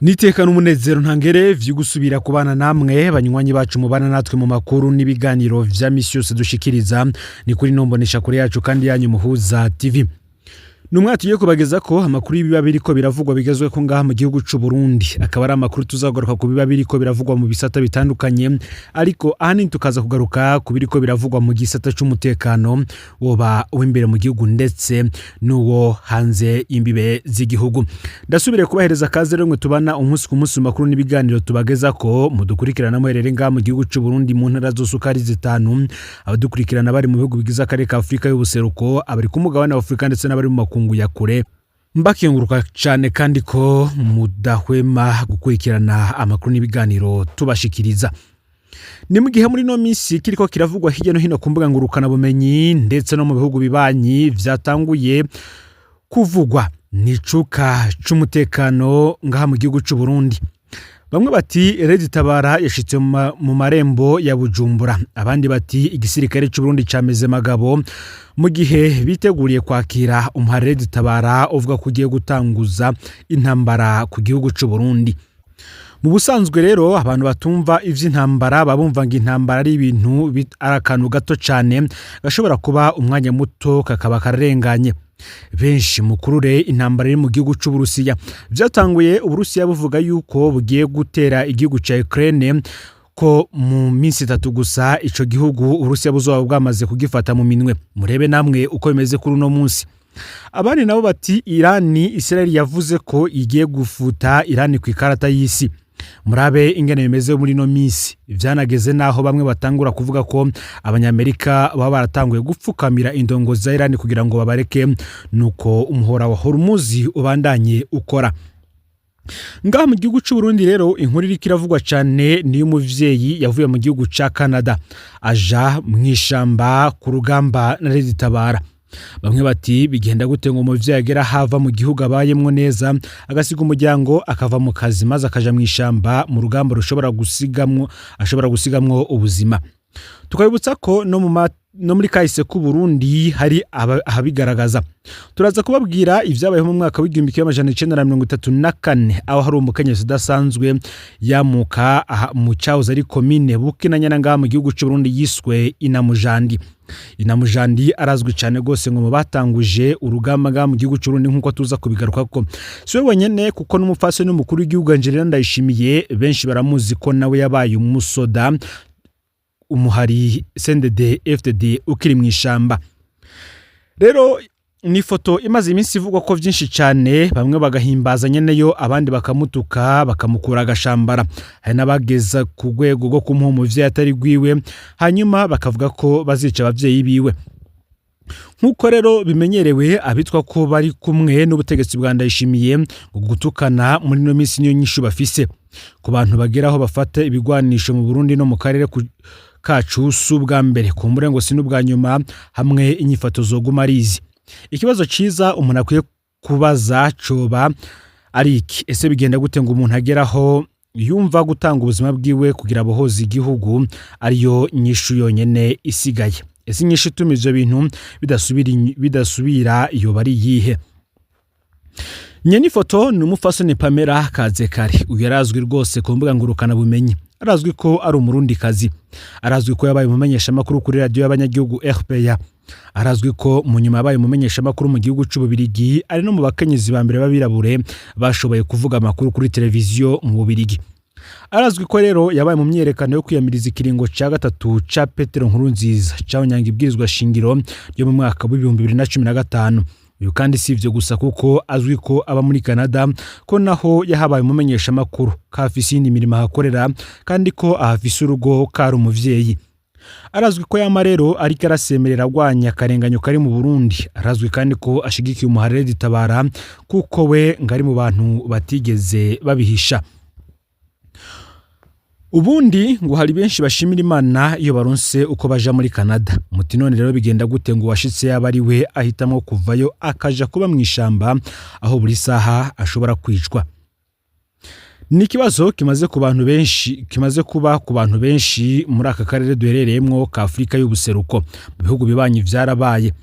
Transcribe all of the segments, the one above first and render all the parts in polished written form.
Niteka n'umunezero ntangere vyo gusubira kubana namwe, banywanyi bacu mubana natwe mu makuru n'ibiganiro vya misi yose dushikiriza. Ni kuri nombonesha kure yacu kandi yanyu, Muhuza TV. Ni umwaka tugiye kubageza ko amakuru y'ibiba biriko biravugwa bigezweho ngaha mu gihugu c'u Burundi. Akaba ari amakuru tuzagaruka ku biba biriko biravugwa mu bisata bitandukanye, ariko ahanini tukaza kugaruka ku biriko biravugwa mu gisata c'umutekano, woba uw'imbere mu gihugu ndetse n'uwo hanze y'imbibe z'igihugu. Ndasubire kubahereza kaze rero mwe tubana umunsi ku munsi mu makuru n'ibiganiro tubageza ko mudukurikirana muherere ngaha mu gihugu c'u Burundi mu ntara zose uko ari zitanu, abadukurikirana bari mu bihugu bigize akarere ka Afurika y'ubuseruko, abari ku mugabane wa Afurika ndetse n'abari mu makungu ya kure. Mbakenguruka cyane kandi ko mudahwema gukurikirana amakuru n'ibiganiro tubashikiriza. Ni mu gihe muri ino minsi kiriko kiravugwa hirya no hino ku mbuga ngurukanabumenyi ndetse no mu bihugu bibanyi vyatanguye kuvugwa n'icuka c'umutekano ngaha mu gihugu c'u Burundi. Bamwe bati Red Tabara yashitse mu marembo ya Bujumbura, abandi bati igisirikare c'u Burundi cameze magabo mu gihe biteguriye kwakira umuhari Red Tabara uvuga ko ugiye gutanguza intambara ku gihugu c'u Burundi. Mu busanzwe rero, abantu batumva ivy'intambara babumva ngo intambara ari ibintu ari akantu gato cane gashobora kuba umwanya muto kakaba kararenganye. Benshi mukurure intambara iri mu gihugu c'Uburusiya. Vyatanguye Uburusiya buvuga yuko bugiye gutera igihugu ca Ukraine, ko mu minsi 3 gusa ico gihugu Uburusiya buzoba bwamaze kugifata mu minwe. Murebe namwe uko bimeze kuri uno munsi. Abandi nabo bati Irani, Israel yavuze ko igiye gufuta Irani ku ikarata y'isi. Murabe ingene bimeze muri ino minsi. Vyanageze naho bamwe batangura kuvuga ko Abanyamerika baba baratanguye gupfukamira indongozi za Irani kugira ngo babareke, nuko umuhora wa Hormuz ubandanye ukora. Ngaha mu gihugu c'u Burundi rero, inkuru iriko iravugwa cane niyo umuvyeyi yavuye mu gihugu ca Canada aja mw'ishamba ku rugamba na Red Tabara. Bamwe bati bigenda gute ngo umuvyeyi agera hava mu gihugu abayemwo neza, agasiga umuryango, akava mu kazi, maze akaja mw'ishamba mu rugamba rushobora gusigamwo, ashobora gusigamwo ubuzima? Tukabibutsa ko no muri kahise k'u Burundi hari ahabigaragaza. Turaza kubabwira ivyabayeho mu mwaka w'1934, aho hari umukenyezi udasanzwe yamuka aha mu cahoze ari komine Bukinanyana ngaha mu gihugu c'u Burundi, yiswe Inamujandi. Inamujandi arazwi cyane rwose ngo mu batanguje urugamba ngaha mu gihugu c'u Burundi, nk'uko tuza kubigarukako. Si we wenyene, kuko n'umupfasoni n'umukuru w'igihugu Angelina Ndayishimiye benshi baramuzi ko nawe yabaye umusoda umuhari CNDD FDD ukiri mu ishamba. Rero ni ifoto imaze iminsi ivugwa ko byinshi cyane, bamwe bagahimbaza nyeneyo, abandi bakamutuka bakamukura agashambara. Hari n'abageza ku rwego rwo kumuha umuvyeyi atari rwiwe, hanyuma bakavuga ko bazica abavyeyi biwe. Nk'uko rero bimenyerewe, abitwa ko bari kumwe n'ubutegetsi bwa Ndayishimiye ngo gutukana muri ino minsi niyo nyishu bafise ku bantu bageraho bafata ibigwanisho mu Burundi no mu karere kacu. Si ubwa mbere, kumbure ngo si n'ubwa nyuma hamwe inyifato zoguma ari izi. Ikibazo ciza umuntu akwiye kubaza coba ari iki: ese bigenda gute ngo umuntu ageraho yumva gutanga ubuzima bwiwe kugira abohoze igihugu ariyo nyishu yonyene isigaye? Ese inyishu ituma ivyo bintu bidasubira yoba ari iyihe? Nyene ifoto ni umupfasoni Pamela Kazekare. Uyu yarazwi rwose ku mbuga ngurukanabumenyi, arazwi ko ari Umurundikazi, arazwi ko yabaye umumenyeshamakuru kuri radiyo y'abanyagihugu RPA, arazwi ko mu nyuma yabaye umumenyeshamakuru mu gihugu c'Ububirigi, ari no mu bakenyezi ba mbere b'abirabure bashoboye kuvuga amakuru kuri televiziyo mu Bubirigi. Arazwi ko rero yabaye mu myiyerekano yo kwiyamiriza ikiringo ca gatatu ca Petero Nkurunziza cahonyanga ibwirizwa shingiro ryo mu mwaka w'2015. Uyu kandi si ivyo gusa, kuko azwi ko aba muri Canada, ko naho yahabaye umumenyeshamakuru, ko afise iyindi mirimo ahakorera, kandi ko ahafise urugo, ko ari umuvyeyi. Arazwi ko yama rero ariko arasemerera agwanya akarenganyo kari mu Burundi. Arazwi kandi ko ashigikiye umuhari Tabara, kuko we ngo ari mu bantu batigeze babihisha. Ubundi ngo hari benshi bashimira Imana iyo baronse uko baja muri Canada. Muti none rero bigenda gute ngo uwashitse yaba ari we ahitamwo kuvayo akaja kuba mu ishamba aho buri saha ashobora kwicwa? Ni ikibazo kimaze ku bantu benshi, kimaze kuba ku bantu benshi muri aka karere duherereyemwo ka Afurika y'ubuseruko. Mu bihugu bibanyi vyarabaye.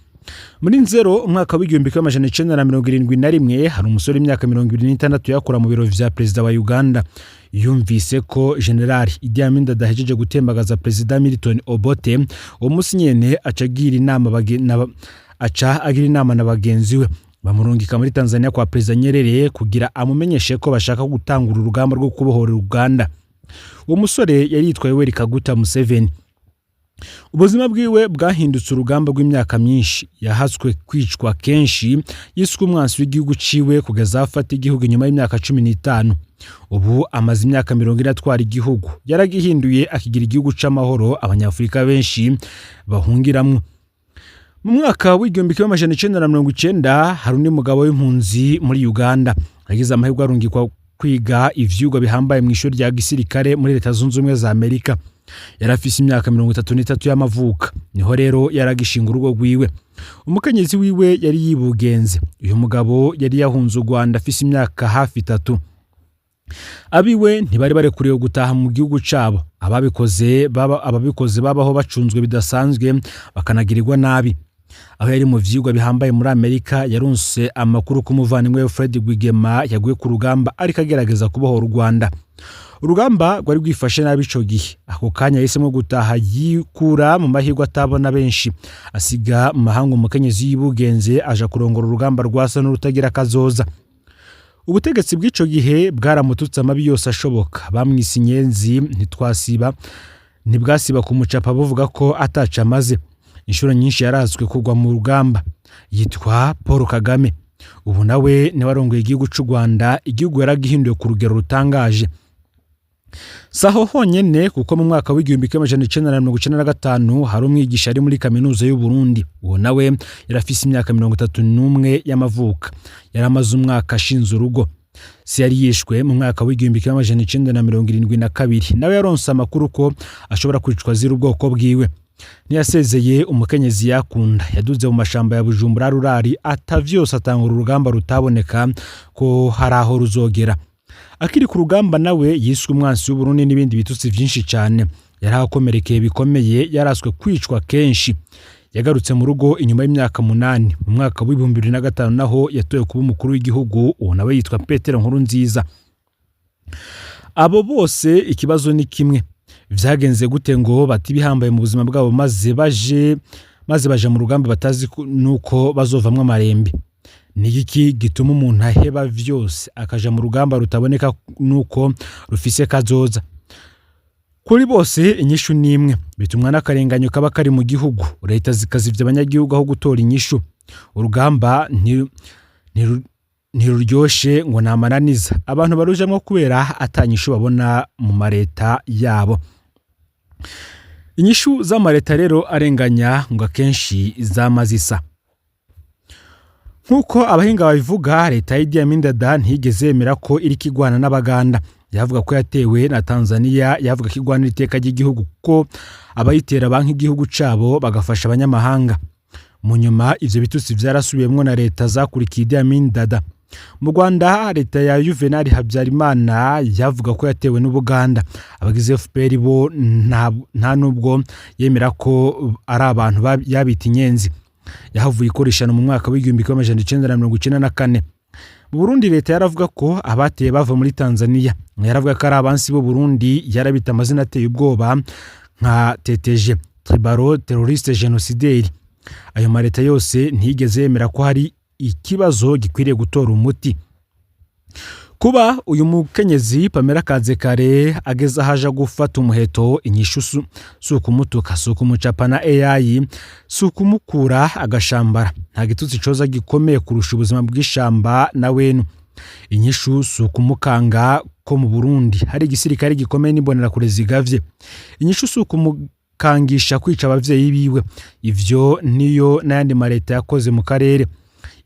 Muri Nzero umwaka w'1971, hari umusore w'imyaka 26 yakora mu biro vya perezida wa Uganda. Yumvise ko General Idi Amin Dada ahejeje gutembagaza Perezida Milton Obote. Uwo munsi nyene aca agira inama na bagenzi we, bamurungika muri Tanzania kwa Perezida Nyerere kugira amumenyeshe ko bashaka gutangura urugamba rwo kubohora Uganda. Uwo musore yari yitwa Yoweri Kaguta Museveni. Ubuzima bwiwe bwahindutse urugamba rw'imyaka myinshi. Yahatswe kwicwa kenshi, yiswe umwansi w'igihugu ciwe, kugeza aho afata igihugu inyuma y'imyaka 15. Ubu amaze imyaka 40 atwara igihugu. Yaragihinduye akigira igihugu c'amahoro Abanyafurika benshi bahungiramwo. Mu mwaka w'1990, hari undi mugabo w'impunzi muri Uganda yagize amahirwe arungikwa kwiga ivyigwa bihambaye mu ishuri rya gisirikare muri Leta Zunze Ubumwe za Amerika. Yari afise imyaka 33 y'amavuka. Niho rero yaragishinga urugo rwiwe. Umukenyezi wiwe yari yibugenze. Uyu mugabo yari yahunze u Rwanda afise imyaka hafi 3. Abiwe ntibari barekuriwe gutaha mu gihugu cabo. Ababikoze babaho bacunzwe bidasanzwe, bakanagirirwa nabi. Aho yari mu vyigwa bihambaye muri Amerika, yaronse amakuru ko umuvandimwe we Fred Rwigema yaguye ku rugamba ariko agerageza kubohora u Rwanda. Urugamba rwari rwifashe nabi ico gihe. Ako kanya yahisemo gutaha, yikura mu mahirwe atabona benshi, asiga mu mahanga umukenyezi yibugenze, aja kurongora urugamba rwasa n'urutagira akazoza. Ubutegetsi bw'ico gihe bwaramututse amabi yose ashoboka, bamwise inyenzi, ntibwasiba kumucapa buvuga ko ataco amaze. Inshuro nyinshi yarazwe kugwa mu rugamba. Yitwa Paul Kagame. Ubu nawe niwe arongoye igihugu c'u Rwanda. Igihugu yaragihinduye ku rugero rutangaje. Saho honyene, kuko mu mwaka w'1995 hari umwigisha ari muri Kaminuza y'u Burundi. Uwo nawe yari afise imyaka 31 y'amavuka, yari amaze umwaka ashinze urugo. Si yari yishwe mu mwaka w'1972. Nawe yaronse amakuru ko ashobora kwicwa azira ubwoko bwiwe. Ntiyasezeye umukenyezi yakunda. Yaduze mu mashamba ya Bujumbura rurari, ata vyose, atangura urugamba rutaboneka ko hari aho ruzogera. Akiri ku rugamba nawe yiswe umwansi w'Uburundi n'ibindi bitutsi vyinshi cyane. Yari akomerekeye bikomeye, yaraswe kwicwa kenshi. Yagarutse mu rugo inyuma y'imyaka 8, mu mwaka w'2005, naho yatowe kuba umukuru w'igihugu. Uwo nawe yitwa Petero Nkurunziza. Abo bose ikibazo ni kimwe: vyagenze gute ngo bati bihambaye mu buzima bwabo maze baje mu rugamba batazi nuko bazovamwo amarembe? Ni iki gituma umuntu aheba vyose akaja mu rugamba rutaboneka nuko rufise kazoza? Kuri bose inyishu ni imwe: bitumwa n'akarenganyo kaba kari mu gihugu, leta zikazivya abanyagihugu aho gutora inyishu. Urugamba ntiruryoshe ngo namananiza, abantu barujamwo kubera atanyishu babona mu mareta yabo. Inyishu z'amareta rero arenganya ngo akenshi zama zisa. Nk'uko abahinga babivuga, leta ya Idi Amin Dada ntiyigeze yemera ko iriko igwana n'Abaganda. Yavuga ko yatewe na Tanzania, yavuga ko igwanira iteka ry'igihugu, kuko abayitera banki igihugu cabo bagafasha abanyamahanga. Mu nyuma ivyo bitutsi vyarasubiyemwo na leta zakurikiye Idi Amin Dada. Mu Rwanda, leta ya Juvenal Habyarimana yavuga ko yatewe n'Ubuganda. Abagize FPR bo nta nubwo yemera ko ari abantu, yabita inyenzi. Yahavuye ikoreshana mu mwaka w'1994. Mu Burundi, leta yaravuga ko abateye bava muri Tanzania, yaravuga ko ari abansi b'u Burundi, yarabita amazina ateye ubwoba nka TTG, tribalo terroriste génocidaire. Ayo maleta yose ntiyigeze yemera ko hari ikibazo gikwiriye gutora umuti. Kuba uyu mukenyezi Pamela Kazekare ageze aho aja gufata umuheto, inyishu si ukumutuka, si ukumucapa na AI, si ukumukura agashambara. Nta gitutsi coza gikomeye kurusha ubuzima bw'ishamba na wenu. Inyishu si ukumukanga ko mu Burundi hari igisirikare gikomeye n'imbonerakure zigavye. Inyishu si ukumukangisha kwica abavyeyi biwe. Ivyo niyo n'ayandi maleta yakoze mu karere.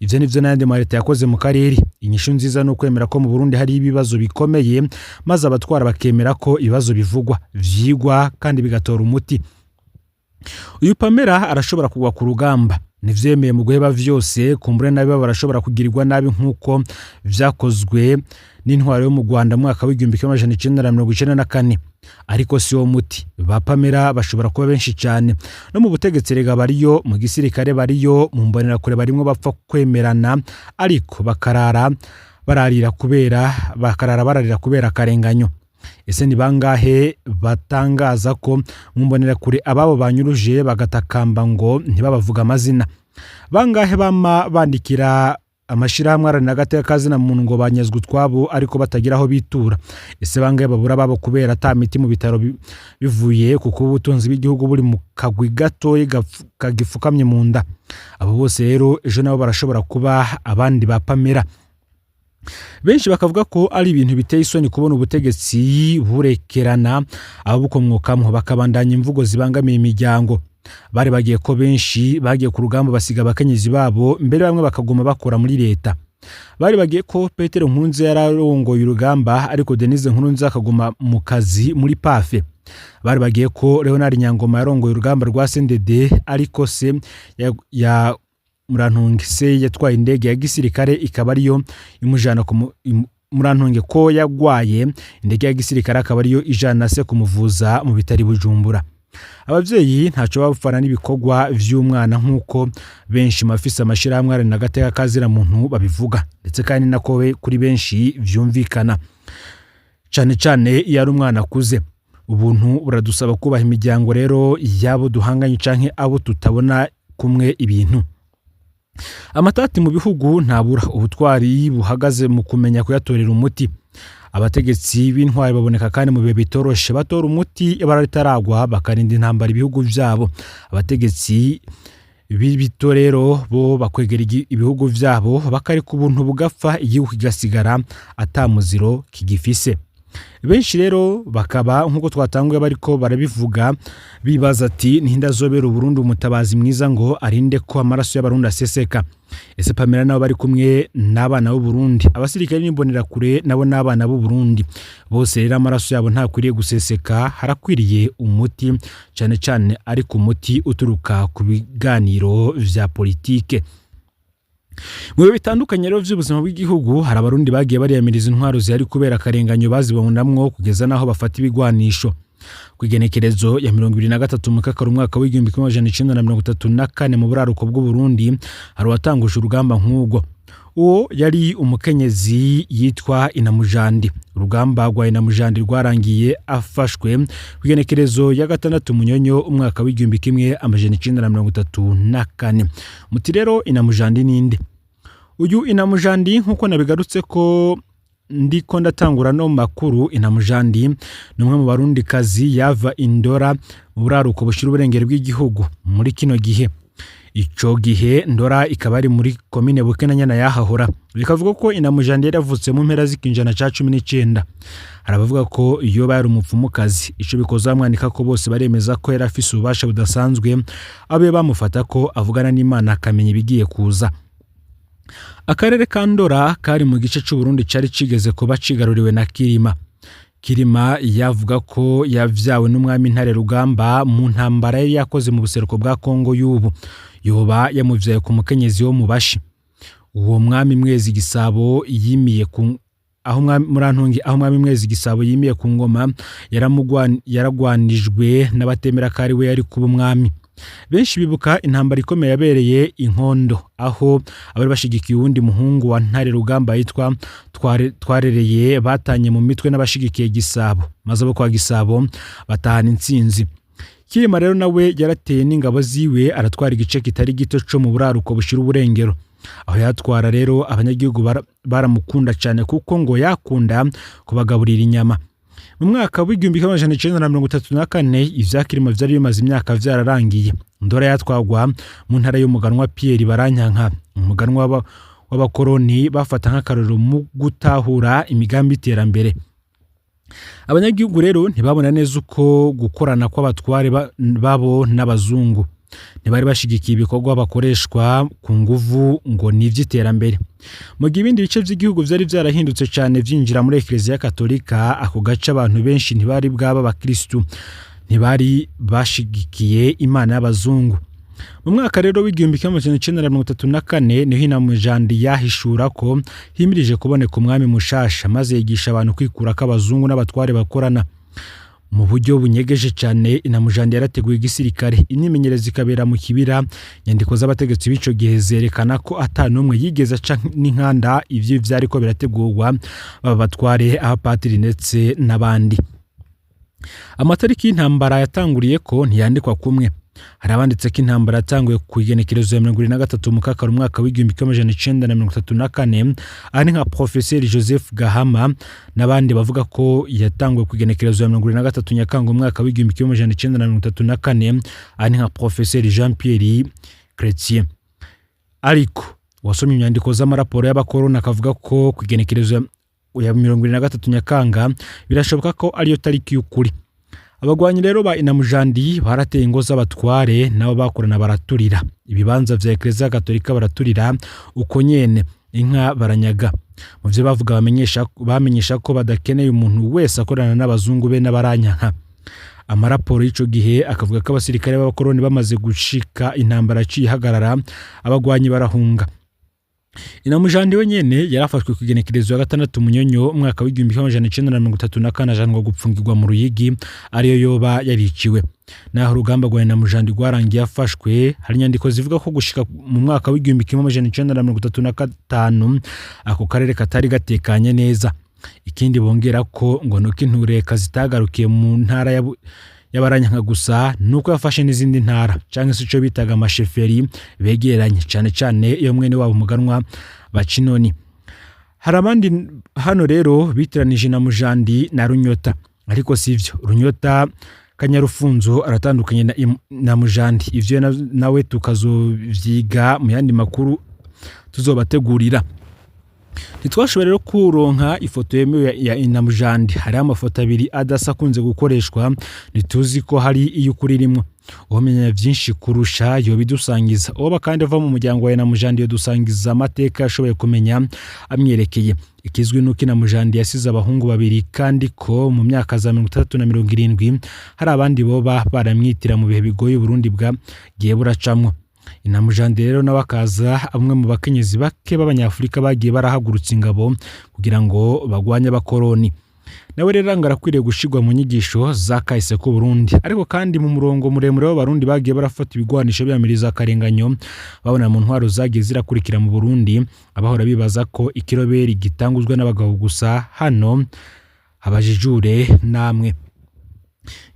Ivyo nivyo n'ayandi maleta yakoze mu karere. Inyishu nziza ni ukwemera ko mu Burundi hari ibibazo bikomeye, maze abatwara bakemera ko ibibazo bivugwa, vyigwa kandi bigatora umuti. Uyu Pamela arashobora kugwa ku rugamba, ntivyemeye mu guheba vyose. Kumbure nabi barashobora kugirirwa nabi nk'uko vyakozwe n'intwaro yo mu Rwanda mu mwaka w'1994. Ariko si wo muti. Ba Pamela bashobora kuba benshi cyane no mu butegetsi rega bariyo, mu gisirikare bariyo, mu mbonerakure barimwo bapfa kwemerana, ariko bakarara bararira kubera akarenganyo. Ese ni bangahe batangaza ko mu mbonerakure ababo banyuruje bagatakamba ngo ntibabavuga amazina? Bangahe bama bandikira amashirahamwe aharanira agateka kazina muntu ngo banyazwe utwabo ariko batagira aho bitura? Ese bangahe babura ababo kubera ata miti mu bitaro bivuye ku kuba ubutunzi bw'igihugu buri mu kagwi gatoyi kagifukamye mu nda? Abo bose rero ejo nabo barashobora kuba abandi ba Pamela. Benshi bakavuga ko ari ibintu biteye isoni kubona ubutegetsi burekerana ababukomwokamwo bakabandanya imvugo zibangamiye imiryango. Bari bagiye ko benshi bagiye ku rugamba basiga abakenyezi babo, mbere bamwe bakaguma bakora muri leta. Bari bagiye ko Petero Nkurunziza yararongoye urugamba, ariko Denise Nkurunziza akaguma mu kazi muri PAFE. Bari bagiye ko Leonard Nyangoma yarongoye urugamba rwa CNDD, ariko se ya Murantunge se yatwaye indege ya gisirikare ikaba ariyo imujana Murantunge ko yagwaye indege ya gisirikare akaba ariyo ijana se kumuvuza mu bitari Bujumbura. Abavyeyi ntaco bapfana n'ibikorwa vy'umwana nk'uko benshi mu bafise amashirahamwe aharanira agateka kazina muntu babivuga, ndetse kandi nako kuri benshi vyumvikana, cane cane iyo ari umwana akuze. Ubuntu buradusaba kubaha imiryango rero y'abo duhanganye canke abo tutabona kumwe ibintu. Amatati mu bihugu ntabura, ubutwari buhagaze mu kumenya kuyatorera umuti. Abategetsi b'intwari baboneka kandi mu bihe bitoroshe, batora umuti ibara ritaragwa, bakarinda intambara ibihugu vyabo. Abategetsi b'ibito rero bo bakwegera ibihugu vyabo, bakareka ubuntu bugapfa, igihugu kigasigara ata muziro kigifise. Benshi rero bakaba nk'uko twatanguye bariko barabivuga bibaza ati ninde azobera Uburundi umutabazi mwiza ngo arinde ko amaraso y'Abarundi aseseka? Ese Pamela nabo bari kumwe n'abana b'Uburundi, abasirikare n'imbonerakure nabo n'abana b'Uburundi, bose rero amaraso yabo ntakwiriye guseseka. Harakwiriye umuti cane cane, ariko umuti uturuka ku biganiro vya politike. Mu bihe bitandukanye rero vy'ubuzima bw'igihugu hari Abarundi bagiye bariyamiriza intwaro zihari kubera akarenganyo bazibonamwo, kugeza n'aho bafata ibigwanisho. Ku igenekerezo ya 23 Mukakaro umwaka w'1934 mu buraruko bw'Uburundi hari uwatanguje urugamba nk'urwo. Uwo yari umukenyezi yitwa Inamujandi. Urugamba rwa Inamujandi rwarangiye afashwe ku igenekerezo ya 6 Munyonyo umwaka w'1934. Muti rero Inamujandi ninde? Uyu Inamujandi, nk'uko nabigarutse ko ndiko ndatangura no makuru, Inamujandi ni umwe mu Barundikazi yava Indora mu buraruko bushira uburengero bw'igihugu muri kino gihe. Ico gihe Ndora ikaba ari muri komine Bukinanyana yahahora. Bikavuga ko Inamujandi yari yavutse mu mpera z'ikinjana ca 19. Hari abavuga ko yoba yari umupfumukazi. Ico bikoze bamwandika ko bose baremeza ko yari afise ububasha budasanzwe, abe bamufata ko avugana n'Imana akamenya ibigiye kuza. Akarere ka Ndora kari mu gice c'Uburundi cari cigeze kuba cigaruriwe na Kirima. Kirima yavuga ko yavyawe n'umwami Ntare Rugamba mu ntambara yari yakoze mu buseruko bwa Kongo y'ubu. Yoba yamuvyaye ku mukenyezi wo mu Bashi. Uwo mwami Mwezi Gisabo yimiye ku aho mwami Murantungi, aho mwami Mwezi Gisabo yimiye ku ngoma, yaragwanijwe n'abatemera ko ari we yari kuba umwami. Benshi bibuka intambara ikomeye yabereye Inkondo, aho abari bashigikiye uwundi muhungu wa Ntare Rugamba yitwa Twarereye batanye mu mitwe n'abashigikiye Gisabo, maze abo kwa Gisabo batahana intsinzi. Kirima rero nawe yarateye n'ingabo ziwe, aratwara igice kitari gito co mu buraruko bushira uburengero. Aho yatwara rero abanyagihugu baramukunda cyane, kuko ngo yakunda kubagaburira inyama. Mu mwaka w'1934 ivya Kirima vyari bimaze imyaka vyararangiye. Ndora yatwagwa mu ntara y'umuganwa Pierre Baranyanka, umuganwa w'abakoroni bafata nk'akarorero mu gutahura imigambi y'iterambere. Abanyagihugu rero ntibabona neza uko gukorana kw'abatware babo n'abazungu. Ntibari bashigikiye ibikorwa bakoreshwa ku nguvu ngo ni ivy'iterambere. Mu gihe ibindi bice vy'igihugu vyari vyarahindutse cane vyinjira muri Ekleziya Katolika, ako gace abantu benshi ntibari bwaba abakristu, ntibari bashigikiye Imana y'abazungu. Mu mwaka rero w'1934 niho Inamujandi yahishura ko himirije kuboneka umwami mushasha, maze yigisha abantu kwikura ko abazungu n'abatware bakorana. Mu buryo bunyegeje cyane, Inamujandi yarateguye igisirikare, imyimenyerezo ikabera mu kibira. Inyandiko z'abategetsi b'ico gihe zerekana ko ata n'umwe yigeze aca n'inkanda ivyo vyariko birategurwa, baba batware, abapatiri ndetse n'abandi. Amatariki y'intambara yatanguriye ko ntiyandikwa kumwe. Hari abanditse ko intambara yatanguye ku igenekerezo ya 73 Mukakaro umwaka w'1934, aha ni nka Professeur Joseph Gahama, n'abandi bavuga ko yatanguye ku igenekerezo ya 73 Nyakanga umwaka w'1934, aha ni nka Professeur Jean Pierre Chrétien. Ariko wasomye inyandiko z'amaraporo y'abakoroni akavuga ko ku igenekerezo ya 73 Nyakanga birashoboka ko ariyo tariki y'ukuri. Abagwanyi rero ba Inamujandi barateye ingo z'abatware nabo bakorana, baraturira ibibanza vya Eklezia Katolika, baraturira uko nyene, inka baranyaga. Mu vyo bavuga bamenyesha ko badakeneye umuntu wese akorana n'abazungu be n'abaranyanka. Amaraporo y'ico gihe akavuga ko abasirikare b'abakoroni bamaze gushika, intambara yaciye ihagarara, abagwanyi barahunga. Inamujandi we nyene yarafashwe ku igenekerezo ya 6 Munyonyo umwaka w'1934, ajanwa gupfungirwa mu Ruyigi, ariyo yoba yariciwe. Naho urugamba rwa Inamujandi rwarangiye afashwe, hari inyandiko zivuga ko gushika mu mwaka w'1935 ako karere katari gatekanye neza. Ikindi bongera ko ngo nuko intureka zitagarukiye mu ntara y'abaranyanka gusa, nuko yafashe n'izindi ntara canke se ico bitaga amasheferi begeranye, cane cane iyo mwene wabo muganwa Bacinoni. Hari abandi hano rero bitiranije na Mujandi na Runyota, ariko sivyo. Runyota Kanyarufunzo aratandukanye na Mujandi. Ivyo nawe tukazovyiga mu yandi makuru tuzobategurira. Ntitwashoboye rero kuronka ifoto yemewe ya Inamujandi. Hariho amafoto abiri adasa akunze gukoreshwa, ntituzi ko hari iy'ukuri irimwo. Uwomenya vyinshi kurusha yobidusangiza. Uwoba kandi ava mu muryango wa Inamujandi yodusangiza amateka yashoboye kumenya amwerekeye. Ikizwi nuko Inamujandi yasize abahungu babiri, kandi ko mu myaka za 60 na 70 hari abandi boba baramwitira mu bihe bigoye Uburundi bwagiye buracamwo. Inamujandi rero nawe akaza amwe mu bakenyezi bake b'abanyafurika bagiye barahagurutsa ingabo kugira ngo bagwanye abakoroni. Nawe rero ngo arakwiriye gushirwa mu nyigisho za kahise k'u Burundi, ariko kandi mu murongo muremure w'abarundi bagiye barafata ibigwanisho biyamiriza akarenganyo babona mu ntwaro zagiye zirakurikira mu Burundi, abahora bibaza ko ikiroberi gitanguzwa n'abagabo gusa, hano abajijure namwe.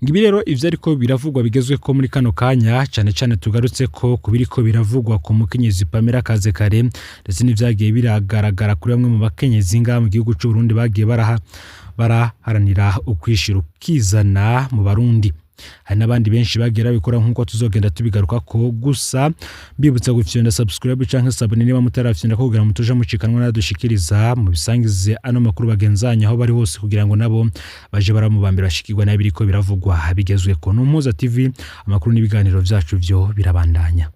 Ngibi rero ivyo ariko biravugwa bigezwe ko muri kano kanya, cane cane tugarutse ko kubiriko biravugwa ku mukenyezi Pamela Kazekare, ndetse n'ivyagiye biragaragara kuri bamwe mu bakenyezi ngaha mu gihugu c'u Burundi bagiye baraharanira ukwishira ukizana mu Barundi. Hari n'abandi benshi bagiye babikora nk'uko tuzogenda tubigaruka ko. Gusa mbibutsa gufyonda subscribe canke s'abonner niba mutarafyonda, kugira ngo mutuje mucikanwa nadushikiriza, mubisangize ano makuru bagenzanya aho bari hose, kugira ngo nabo baje baramubambira bashikirwa n'ibiriko biravugwa bigezweko. N'Umuhuza TV, amakuru n'ibiganiro vyacu vyo birabandanya.